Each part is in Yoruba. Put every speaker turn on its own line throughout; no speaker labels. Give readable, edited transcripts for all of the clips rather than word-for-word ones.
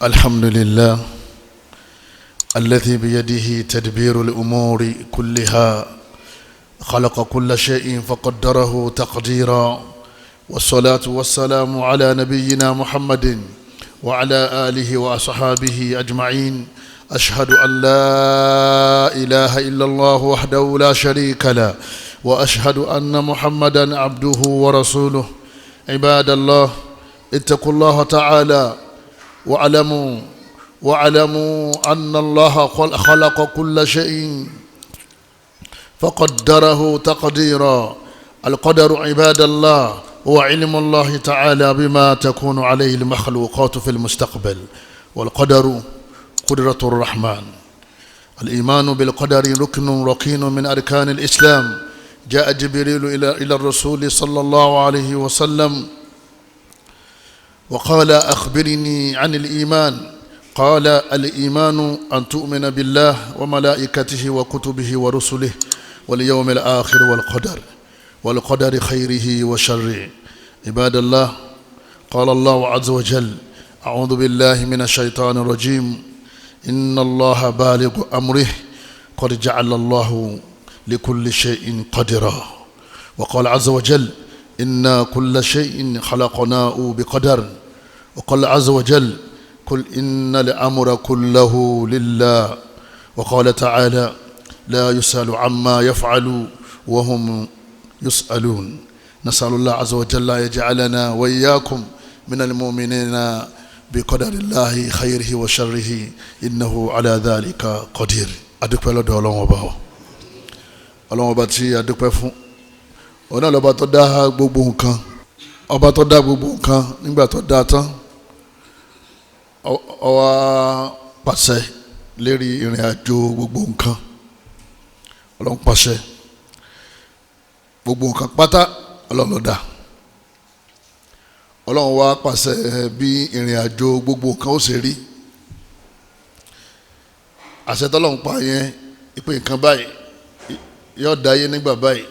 الحمد لله الذي بيده تدبير الأمور كلها، خلق كل شيء فقدره تقديرا، والصلاة والسلام على نبينا محمد وعلى آله وأصحابه أجمعين. أشهد أن لا إله إلا الله وحده لا شريك له، وأشهد أن محمدا عبده ورسوله. عباد الله، اتقوا الله تعالى واعلموا أن الله خلق كل شيء فقدره تقديرا. القدر عباد الله هو علم الله تعالى بما تكون عليه المخلوقات في المستقبل، والقدر قدرة الرحمن. الإيمان بالقدر ركن ركين من أركان الإسلام. جاء جبريل إلى الرسول صلى الله عليه وسلم وقال: أخبرني عن الإيمان. قال: الإيمان أن تؤمن بالله وملائكته وكتبه ورسله واليوم الآخر والقدر خيره وشره. عباد الله، قال الله عز وجل: أعوذ بالله من الشيطان الرجيم، إن الله بالغ أمره قد جعل الله لكل شيء قدرا. وقال عز وجل: إنا كل شيء خلقناه بقدر. وقال عز وجل: قل إن الأمر كله لله. وقال تعالى: لا يسأل عما يفعل وهم يسألون. نسأل الله عز وجل يجعلنا وإياكم من المؤمنين بقدر الله خيره وشره، إنه على ذلك قدير. Adúpẹ́ lọ́dọ̀ Ọlọ́run ọba o. Ọlọ́run ọba tí adúpẹ́ fún, òun náà lọ́ba tó dá gbogbo nǹkan. Ọba tó dá gbogbo nǹkan, nígbà tó dá tán, ó wá pàṣẹ lérí ìrìn àjò gbogbo nǹkan. Ọlọ́run pàṣẹ gbogbo nǹkan pátá, Ọlọ́run ló dá. Ọlọ́run wá pàṣẹ bí ìrìn àjò gbogbo nǹkan ó ṣe rí. Àṣẹ tọ́lọ́run pa yẹn, ìpè nǹkan báyìí yóò dá yé nígbà báyìí,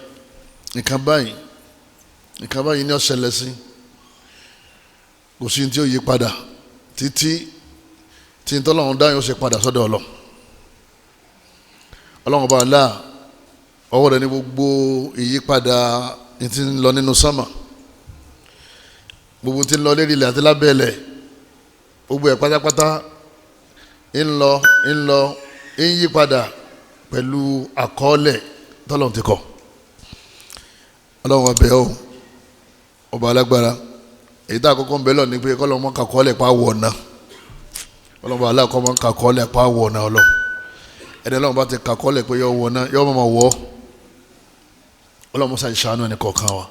nǹkan báyìí, nǹkan báyìí ní ó ṣẹlẹ̀ sí, kò sí tí ó yí padà títí tí tọ́lọ́run dá yóò ṣe padà sọ́dọ̀ Ọlọ́run. Ọlọ́run ọba Allah, ọwọ́ rẹ̀ ní gbogbo ìyípadà tí ń lọ nínú sánmà, gbogbo tí ń lọ lérí ilẹ̀ àti lábẹ́ ilẹ̀, gbogbo ẹ̀ pátápátá ń lọ ń lọ ń yípadà pẹ̀lú àkọọ́lẹ̀ tọ́lọ́run ti kọ. Ọlọ́run ọbẹ̀ o, ọba alágbára. Èyí tá àkọ́kọ́ ń bẹ lọ ní pé kọ́lọ́run mọ́ kàkọ́ọ́lẹ̀ pa wọ̀ ọ̀nà. Ọlọ́run ọba aláàkọ́ mọ́ kàkọ́ọ́lẹ̀ pa wọ̀ ọ̀nà. Ọlọ́run ẹni Ọlọ́run bá ti kàkọ́ọ́lẹ̀ pé yọ wọ̀ ọ̀nà, yọ mọ̀ wọ́. Ọlọ́run mọ́sá ìṣàánú ẹnì kọ̀ọ̀kan wa.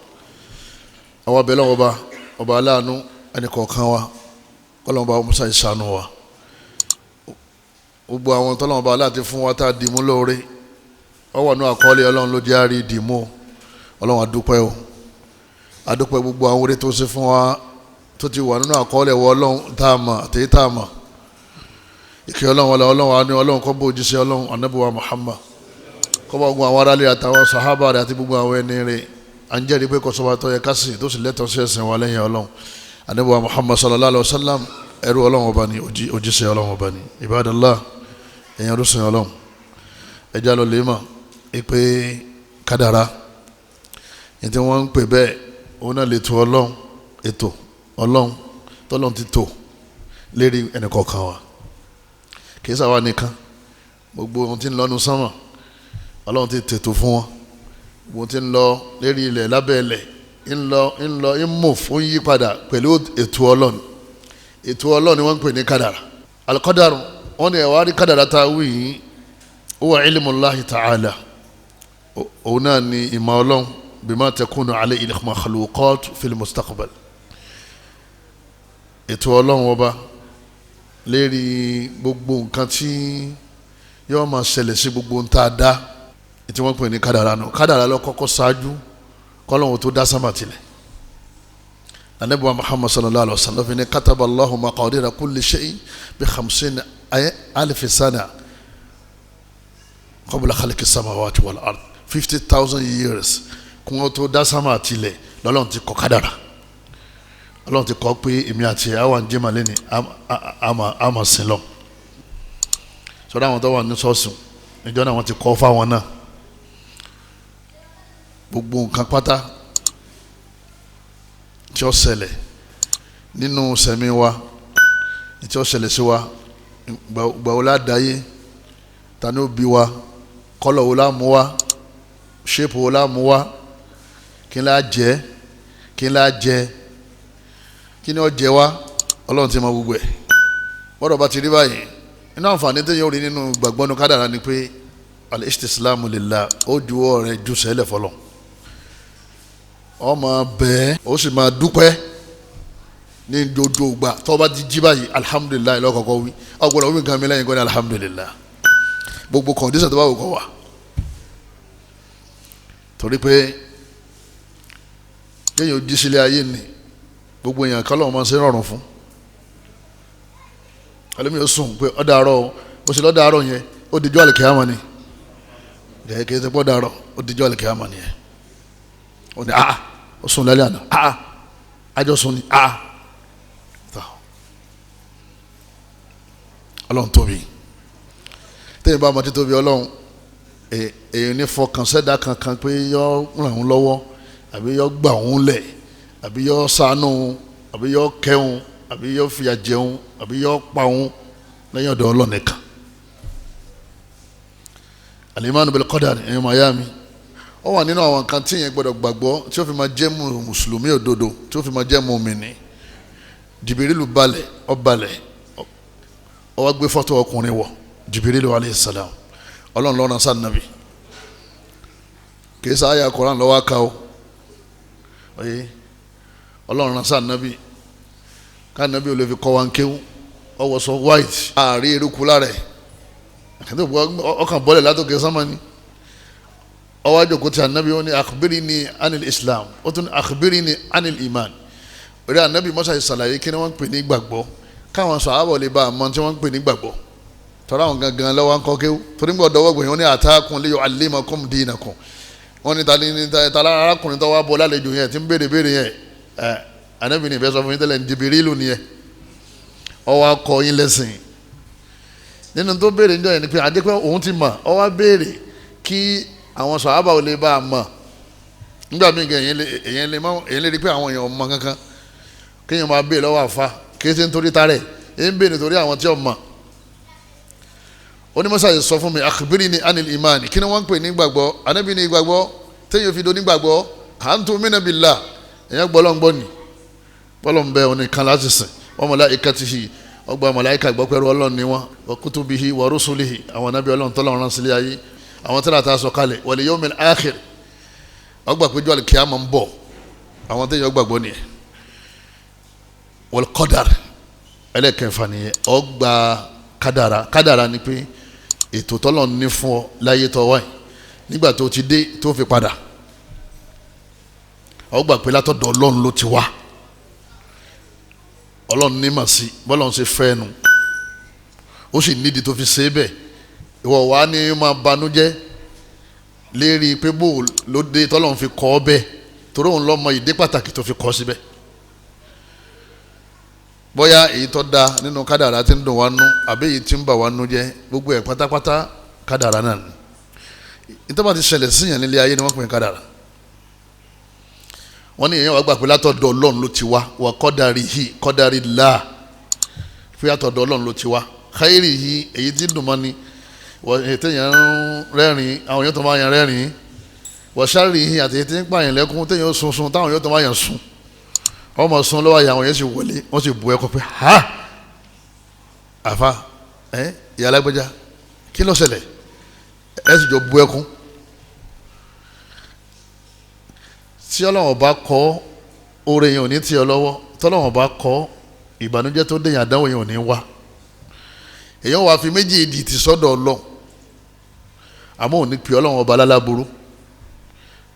Àwọn ọbẹ̀ lọ́wọ́ ọba, ọba aláàánú ẹnì kọ̀ọ̀kan wa. Ọlọ́run ọba mọ́sá ìṣàánú wa. Gbogbo àwọn tọ́lọ́run ọba aláàtí fún wa tá a dìmú lóore, ọwọ́ nù àkọọ́lẹ̀ Ọlọ́run ló jẹ́ àárí dìmú. Ọlọ́run adúpẹ́ o, adúpẹ́ gbogbo àwọn oore tó ṣe fún wa tó ti wà nínú àkọọ́lẹ̀ wọ Ọlọ́run tá a mọ̀ àtẹ̀yí tá a mọ̀. Ìkẹ́ Ọlọ́run wọlé Ọlọ́run àánú Ọlọ́run kó bá òjíṣẹ́ Ọlọ́run Ànábì wa Muhammad, kó bá gbogbo àwọn aráàlú àtàwọn sàhábà rẹ̀ àti gbogbo àwọn ẹni rẹ̀. À ń jẹ́rìí pé kò sọ́ba tó yẹ ká sìn tó sì lẹ́tọ̀ọ́ sí ẹ̀sìn wa lẹ́yìn Ọlọ́run. Ànábì wa Muhammad sallallahu alayhi wa sallam, ẹrú Ọlọ́run ọba ni, òjíṣẹ́ Ọlọ́run ọba ni. Ibadallah, ẹ̀yin ọdún sìn Ọlọ́run, ẹja lọ lè mọ̀ ìpè kádàrá ní tí wọ́n ń pè bẹ́ẹ̀, òun náà lè tó Ọlọ́run, ètò Ọlọ́run tọ́lọ́run ti tò lérí ẹnìkọ̀ọ̀kan wa. Kìí sáwà nìkan, gbogbo ohun tí ń lọ nu sánmà Ọlọ́run ti tètò fún wọn. Gbogbo ohun tí ń lọ lérí ilẹ̀ lábẹ́ ilẹ̀ ń lọ ń lọ ń mú fún yípadà pẹ̀lú ètò Ọlọ́run. Ètò Ọlọ́run ni wọ́n ń pè ní kádàrá. Al-qadaru, wọ́n ní ẹ̀wá rí kádàrá tá a wí yìí, huwa ilmullahi ta'ala, òun náà ni ìmọ̀ Ọlọ́run bima takunu alayhi al-makhluqat fil mustaqbal. Ètò Ọlọ́run ọba lérí gbogbo nǹkan tí yóò máa ṣẹlẹ̀ sí gbogbo ń tá a dá, tí wọ́n pè ní kádàrá nù. Kádàrá ló kọ́kọ́ ṣáájú kọ́lọ́hún tó dá sámà tilẹ̀. Ànábì wa Muhammad sallallahu alayhi wa sallam fi ní kataba Allahu maqadira kulli shay'in bi 50,000 sana qabla khalqi samawati wal ard. 50,000 years kí wọ́n tó dá sámà tilẹ̀ lọ́lọ́run ti kọ kádàrá. Ọlọ́run ti kọ́ pé èmi àti ẹ̀ àwọn jẹ́mà lẹ́ni àmà sin lọ. Sọ́dọ̀ àwọn tó wà ní ṣọ́ọ̀ṣì níjọ́ náà wọ́n ti kọ́ fáwọn náà. Gbogbo nǹkan pátá tí ó ṣẹlẹ̀ nínú sẹ̀mí wa, tí ó ṣẹlẹ̀ sí wa, gbà wo la dáyé, ta ni ó bí wa, kọ́lọ̀ wo la mú wa, ṣéèpù wo la mú wa, kí n la jẹ, kí n la jẹ, kí ni ó jẹ wa, Ọlọ́run ti mọ gbogbo ẹ̀. Bọ́dọ̀ bá ti rí báyìí, inú àǹfààní téèyàn rí nínú gbàgbọ́ nu kádàrá ni pé al-istislamu lillah, ó juwọ́ rẹ̀ ju sẹ́lẹ̀ fọlọ́, ó máa bẹ́ẹ̀, ó sì máa dúpẹ́ ní dodo gba. Tó bá ti jí báyìí, alihamudulilayi lọ́kọ̀ọ́kọ́ wí, ọgbọ́dọ̀ wí nǹkan mi lẹ́yìn kọ́ ni alihamudulilayi, gbogbo kọ̀ǹdíṣàn tó bá wù kọ́ wà. Torí pé kéèyàn jí sílé ayé ni gbogbo èèyàn kọ́ lọ́wọ́ máa ń ṣe rọrùn fún. Ẹlòmíì ó sùn pé ọ̀dà àárọ̀ o, bó ṣe lọ́dà àárọ̀ yẹn ó dijọ́ àlùkìyámà ni, kì í ṣe pọ́ dàárọ̀, ó dijọ́ àlùkìyámà ni yẹn. Ó ní àá, ó sùn lálẹ́ àná, àá àjọ sùn ni àá. Ọlọ́run tóbi. Téèyàn bá ọmọ títóbi Ọlọ́run, èèyàn ní fọkàn sẹ́dá kankan pé yọ ràn òun lọ́wọ́, àbí yọ gbà òun lẹ̀, àbí yọ ṣàánú òun, àbí yọ kẹ́ òun, àbí yọ fìyà jẹun, àbí yọ pa òun lẹ́yìn ọ̀dọ̀ Ọlọ́run nìkan. Al-imanu bil qadar, ẹ̀yin mayami, ó wà nínú àwọn nǹkan tí èèyàn gbọ́dọ̀ gbàgbọ́ tí ó fi máa jẹ́ mùsùlùmí òdodo, tí ó fi máa jẹ́ mùmínì. Jìbìrìlù balẹ̀, ó balẹ̀, ó wá gbé fọ́tò ọkùnrin wọ̀, Jìbìrìlù alayhi salam, Ọlọ́run ló rán sí Ànábì. Kìí sáyà Kùránì lọ́wọ́ ká o, oye, Ọlọ́run rán sí Ànábì ká Ànábì ò lè fi kọ́ wa ń kéwú. Ó wọṣọ white, àárí eruku lára ẹ̀, ọkàn bọ́lẹ̀ látòkè sánmà ni. Ó wá jókòó ti Ànábì, ó ní akhbirni anil Islam, ó tún ní akhbirni anil iman. Orí Ànábì mọ́sá ìsàlàyé kí ni wọ́n ń pè ní gbàgbọ́, káwọn sàhábà lè bá àmọ́ tí wọ́n ń pè ní gbàgbọ́. Tọ́lá àwọn gangan lọ́wọ́ ń kọ́ kéwú, torí gbọ́dọ̀ dọ́wọ́ gbìyànjú ní atakum li yu'allimakum dinakum. Wọ́n ní tani ní tala arákùnrin tó wá bọ́ lálejò yẹn tí ń béèrè béèrè yẹn, ẹ̀ Ànábì ní ìfẹ́ sọ fún yín tẹ́lẹ̀ ní Jìbìrìlù nìyẹn, ó wá kọ́ yín lẹ́sìn. Nínú tó béèrè níjọ́ yẹn ni pé àdépẹ́ òun ti mọ̀, ó wá béèrè kí àwọn sàhábà ò lè bá a mọ̀. Nígbà míì gan èyàn lè rí pé àwọn èèyàn mọ̀ kankan, kéèyàn máa béèrè lọ́wọ́ àfa, kìí ṣe nítorí tarẹ̀, èyí ń béèrè nítorí àwọn tí ó mọ̀. Onímọ̀sá yìí sọ fún mi, akhbirni anil imani, kí ni wọ́n ń pè ní gbàgbọ́? Ànábì ní gbàgbọ́ téèyàn fi do ní gbàgbọ́, an tu'mina billah, èyàn gbọ́ lọ́n gbọ́ ni, bọ́lọ̀ ń bẹ òní kan láti sìn, wa malaikatihi, ọgbà màláíkà gbọ́ pẹ̀lú Ọlọ́run ni wọ́n, wa kutubihi wa rusulihi, àwọn ànábì Ọlọ́run tọ́lọ́run rán sílé ayé, àwọn tírà tá a sọ kalẹ̀, wal yawmil akhir, ọgbà péjọ àlùkìyámà ń bọ̀, àwọn téèyàn gbàgbọ́ nìyẹn. Wal qadar, ẹlẹ́kẹ̀fà nìyẹn, ọgbà kádàrà. Kádàrà ni pé ètò tọ́lọ̀ ní fún ọ láyé tó wáyé, nígbà tó ti dé tó fi padà, ọgbà pé látọ̀dọ̀ Ọlọ́run ló ti wá, Ọlọ́run ní mà sí bọ́lọ́run ṣe fẹ́ nu, ó sì nídìí tó fi ṣe é bẹ́ẹ̀. Ìwọ wà ní máa banújẹ́ lérí pé bó ló dé tọ́lọ́run fi kọ́ ọ bẹ́ẹ̀, torí òun lọ́mọ ìdí pàtàkì tó fi kọ́ síbẹ̀. Bóyá èyí tó da nínú kádàrá tí ń dùn wá nú, àbí èyí tí ń bà wá nú jẹ́, gbogbo ẹ̀ pátápátá kádàrá náà ni. Ìtọ́ bá ti ṣẹlẹ̀ síyàn nílé ayé ni wọ́n pè ní kádàrá. Wọ́n ní èèyàn wá gbà pé látọ̀dọ̀ Ọlọ́run ló ti wá, wà qadarihi qadarillah, pé látọ̀dọ̀ Ọlọ́run ló ti wá. Khairihi, èyí tí ń dùn mọ́ ni, èyí téèyàn ń rẹ́rìn, àwọn èèyàn tó máa yàn rẹ́rìn, wa sharrihi, àti èyí tí ń pààyàn lẹ́kún téèyàn ó sunsun, táwọn èèyàn tó máa yàn sun, ọmọ sun lọ́wọ́ àyà àwọn yẹn sì wọlé, wọ́n sì bu ẹ̀kọ́ pé ha àfa ẹ ìyá alágbèjà kí ló ṣẹlẹ̀, ẹ sì jọ bu ẹkún. Tí Ọlọ́run bá kọ oore yẹn ò ní tì ọ́ lọ́wọ́, tọ́lọ́run bá kọ ìbànújẹ́ tó dẹ̀yìn àdánwò yẹn ò ní wá. Èèyàn wàá fi méjì ìdì tì sọ́dọ̀ Ọlọ́run, àmọ́ ò ní pè Ọlọ́run ọba lálábúrú,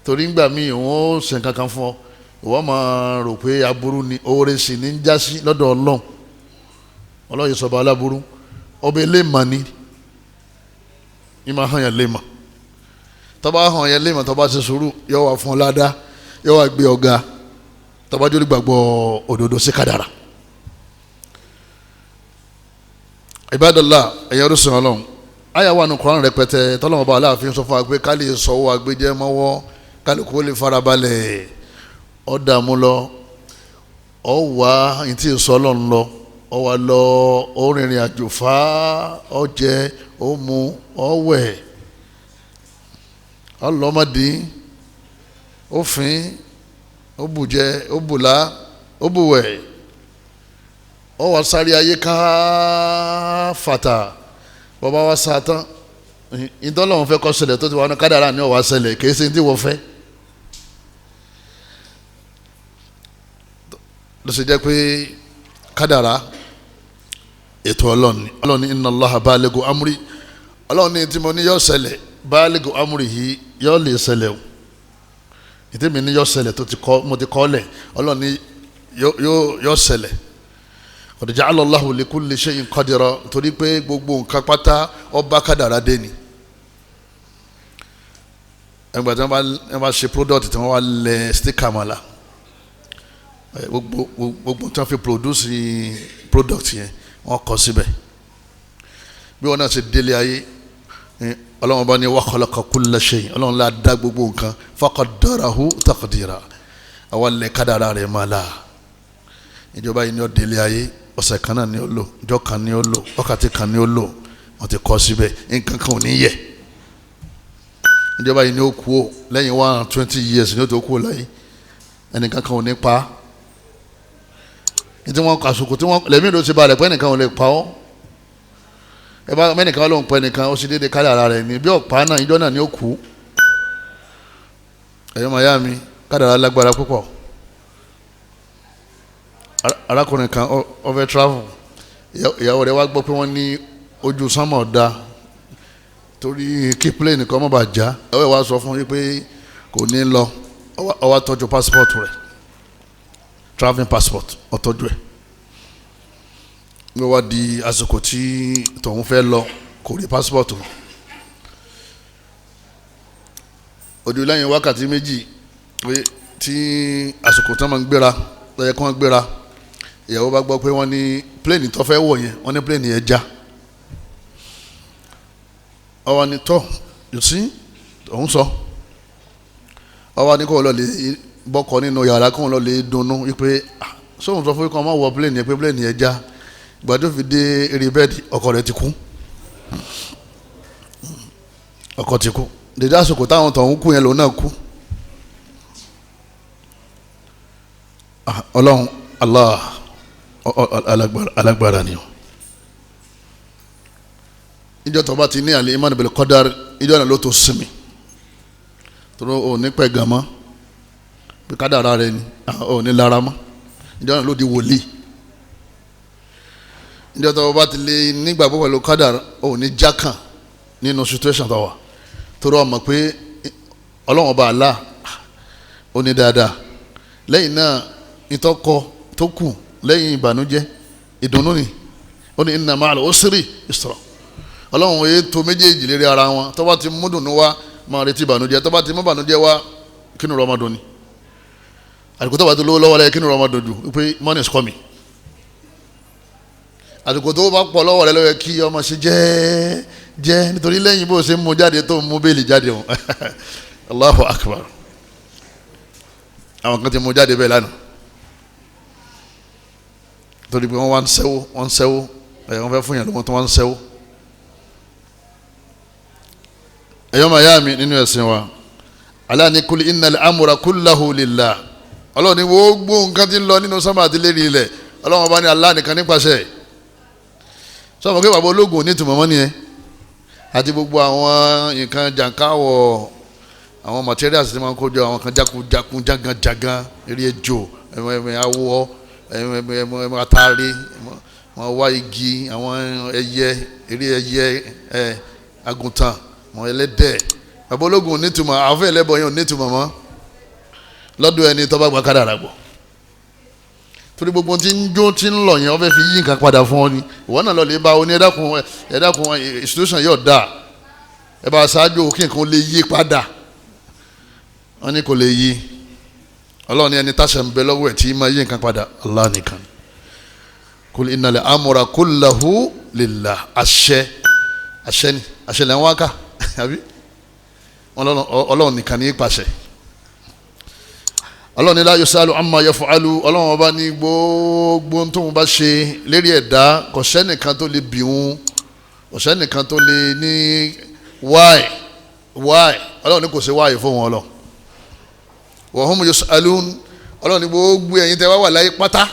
torí ńgbà míì òun ó ṣe nǹkan kan fún ọ, ìwọ máa rò pé aburú ni, oore sì ní ń jásí lọ́dọ̀ Ọlọ́run. Ọlọ́run yìí sọba aláburú, ọba eléèmà ni, ìmọ̀ hàn yàn léèmà, tọ́ba hàn yàn léèmà, tọ́ba ṣe sùúrù, yọ wà fún ọ ládàá, yọ wà gbé ọ̀gá. Tọ́bájú olùgbàgbọ́ òdodo sí kádàrà. Ibadallah, ẹ̀yẹ orísun ọlọ́run, àyà wà nù Kùránì rẹpẹtẹ tọ́lọ́mọba aláàfin sọ fún wa pé ká lè sọ owó agbẹjẹ mọ́wọ́, kálukú lè farabalẹ̀, ọ̀ dààmú lọ, ọ̀ wá ntí sọ ọlọ́run lọ, ọ̀ wá lọ, ó rìnrìn àjò fá, ọ̀ jẹ, ó mu, ọ̀ wẹ̀, ọ̀ lọ́mọdé, ó fín, ó bùjẹ, ó bùlá, ó bùwẹ̀, ó wá sáré ayé ká fàtà. Bàbá wa sá tán, ìtọ́lọ́hún fẹ́ kó ṣẹlẹ̀ tó ti wà ní kádàrá ni ó wá ṣẹlẹ̀, kì í ṣe ní tí wọ́n fẹ́. Ló ṣe jẹ́ pé kádàrá ètò Ọlọ́run ni. Ọlọ́run ní inna Allaha baligu amri, Ọlọ́run ní tí mo ní yóò ṣẹlẹ̀, baligu amri yìí yóò lè ṣẹlẹ̀ o, ìtẹ́mi ní yóò ṣẹlẹ̀ tó ti kọ́, mo ti kọ́ lẹ̀, Ọlọ́run ní yóò ṣẹlẹ̀. Qad ja'ala Allahu li kulli shay'in qadira, torí pé gbogbo nǹkan pátá ọba kádàrá dé ni. Ẹgbẹ́ tí wọ́n bá ṣe product tí wọ́n wá lẹ̀ sticker mọ́la, gbogbo tí wọ́n fi produce product yẹn wọ́n kọ síbẹ̀. Bí wọ́n náà ṣe délé ayé, Ọlọ́run bá ní wa khalaqa kulla shay, Ọlọ́run la dá gbogbo nǹkan, faqaddarahu taqdira, àwa lẹ̀ kádàrá rẹ̀ máa la. Ìjọba yìí ni ó délé ayé, ọ̀sẹ̀ kan náà ni ó lò, ọjọ́ kan ni ó lò, wákàtí kan ni ó lò, wọ́n ti kọ́ síbẹ̀, nǹkan kan ò ní yẹ. Ìjọba yìí ni ó kú ó lẹ́yìn 120 years ni ó tó kú ó láyé, ẹnìkan kan ò ní pa á. Ní tí wọ́n kọ àsìkò tí wọ́n lẹ́mí ló ti balẹ̀ pé ẹnìkan ò lè pa ọ́. Ẹ bá mẹ́nìkan ló ń pẹ́ nìkan, ó sì déédéé kádàrá rẹ̀ ni, bí ọ̀pá náà ìjọ náà ni ó kú. Ẹ̀yọ́ màyá mi, kádàrá lágbára púpọ̀. Arákùnrin kan ó fẹ́ travel, ìyàwó rẹ̀ wá gbọ́ pé wọ́n ní ojú sánmọ̀ da torí kí plane kan má bàa já. Ìyàwó rẹ̀ wá sọ fún yín pé kò ní lọ, ó wá tọ́jú passport rẹ̀, travelling passport, ó tọ́jú ẹ̀. Ló wá di àsìkò tí tòun fẹ́ lọ, kò rí passport mọ́. Ojú lẹ́yìn wákàtí méjì tí àsìkò tí wọ́n máa ń gbéra lọ́yẹ kí wọ́n gbéra, ìyàwó bá gbọ́ pé wọ́n ní pléènì tó fẹ́ wọ̀ yẹn, wọ́n ní pléènì yẹn já. Ọwọ́ ni tọ́ you see òun sọ, ọwọ́ ni kò lọ lè bọ́kọ nínú yàrá, kò lọ lè dunnú wípé sóhun sọ fún kí wọ́n má wọ pléènì yẹn pé pléènì yẹn já. Ìgbà tó fi dé eré bẹ́ẹ̀dì, ọkọ rẹ̀ ti kú, ọkọ ti kú. Dèdè àsìkò táwọn tọ̀hún kú yẹn lòun náà kú. Ọlọ́run Allah alágbára ni o. Ìjọ tó bá ti ní àlè iman bil qadar, ìjọ náà ló tó sinmi, tó o ní pẹ́ gan mọ́ pé kádàrá rẹ ni, o ní lára mọ́, ìjọ náà ló di wòlíì. Ìjọ tó bá ti lè nígbàgbọ́ pẹ̀lú kádàrá, o ní jákàn nínú situation tó wà, tó rọ mọ̀ pé Ọlọ́run ọba Allah ó ní dáadáa. Lẹ́yìn náà ìtọ́kọ tó kù lẹ́yìn ìbànújẹ́ ìdùnnú ni, ó ní inna ma'al usri yusra. Ọlọ́run yìí tó méjèèjì lérí ara wọn, tó bá ti mú dùnnú wá máa retí ìbànújẹ́, tó bá ti mú ìbànújẹ́ wá kínú rẹ̀ máa dùn ni. Àsìkò tó bá ti lówó lọ́wọ́ lẹ́yìn kínú rẹ̀ máa dùn jù pé money is coming. Àsìkò tó bá pọ̀ lọ́wọ́ rẹ̀ ló yẹ kí ọmọ ṣe jẹ́ jẹ́, nítorí lẹ́yìn bó ṣe ń mú jáde tó ń mú bẹ́ẹ̀lì jáde wọn. Allahu akbar. Àwọn kan ti mú jáde bẹ́ẹ̀ lánàá, torí pé wọ́n wá ń sẹ́wó, wọ́n ń sẹ́wó, ẹ̀ wọ́n fẹ́ fún yàn lówó tó wọ́n ń sẹ́wó. Ẹ̀yọ́ màá yá mi nínú ẹ̀sìn wa, Allah ní kul innal amra kullahu lillah. Ọlọ́run ní gbogbo nǹkan tí ń lọ nínú sánmà àti lérí ilẹ̀, Ọlọ́run bá ní Allah nìkan nípasẹ̀. Sọ́mọ pé bàbá ológun ní ìtumọ̀ mọ́ nìyẹn, àti gbogbo àwọn nǹkan jàǹkáwọ̀, àwọn materials tí wọ́n kó jọ, àwọn kan jákujàkun jáganjágan, eré ejò, awọ, atari, wọ́n wá igi, àwọn ẹyẹ, eré ẹyẹ, àgùntàn, àwọn ẹlẹ́dẹ̀. Bàbá ológun nítumọ̀, àwọn fẹ́ ẹlẹ́bọ̀ yẹn ò nítumọ̀ mọ́ lọ́dọ̀ ẹni tó bá gba kádàrá gbọ́, torí gbogbo tí ń jó tí ń lọ yẹn wọ́n fẹ́ fi yí nǹkan padà fún ọ ni. Ìwọ náà lọ lè bá oní ẹ̀dákun ẹ̀dákun institution yóò dáa, ẹ bá ṣáájú kí nǹkan lè yí padà. Wọ́n ní kò lè yí, Ọlọ́run ní ẹni táṣà ń bẹ lọ́wọ́ ẹ̀ tí máa yí nǹkan padà Allah nìkan. Kul innal amra kullahu lillah. Àṣẹ àṣẹ ni àṣẹ lẹ́ ń wá ká àbí Ọlọ́run nìkan ní í pàṣẹ. Ọlọ́run ní la yusalu amma yaf'alu. Ọlọ́run ọba ní gbogbo tóun bá ṣe lérí ẹ̀dá kò sẹ́nìkan tó lè bì wọn, kò sẹ́nìkan tó lè ní wáì wáì. Ọlọ́run ní kò sí wáì fún wọn lọ. Wa hum yusalun. Ọlọ́run ní gbogbo ẹ̀yin tẹ́ wá wà láyé pátá,